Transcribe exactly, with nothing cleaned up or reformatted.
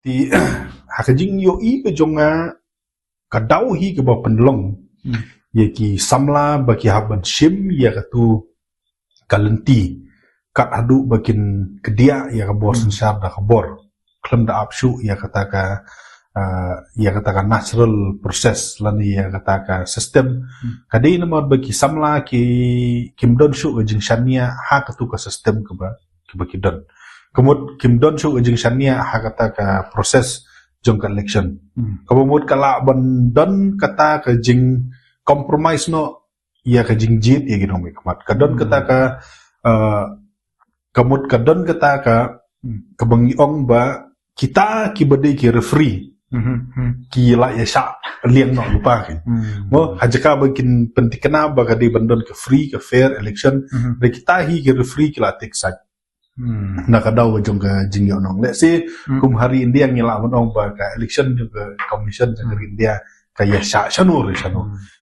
Te ha ka jingïohi ka jong nga, ka daw hi kaba pynlong ïa ki samla ba ki hap ban shim ïa katu ka lynti kat haduh ba kin kdiah ïa ka bor synshar da ka bor khlem da ap shuh ïa kata ka, ah, ïa kata ka natural process lane ïa kata ka system. Ka dei namar ba ki samla ki, kim don shuh ka jingshaniah ha katu ka system kaba, kaba ki don. Ka mut kim don shuh ka jingshaniah ha kata ka process jong ka election. Kaba mut ka lah ban don kata ka jing compromise noh ïa ka jingjied ïa ki nongmihkhmat. Ka don kata ka, ah, ka mut ka don kata ka, kaba ngi ong ba kita kiba dei ki referee ki lah ïa shah liang noh lypa ki. Mo, ha jaka ba kin pynthikna ba ka dei ban don ka free ka fair election, da kita hi ki referee ki lah take side. Na ka daw jong ka jingïohnong. Let's say kum ha ri India ngi lah ban ong ba ka election jong ka commission jong ka ri India ka ïa shah shano re shano.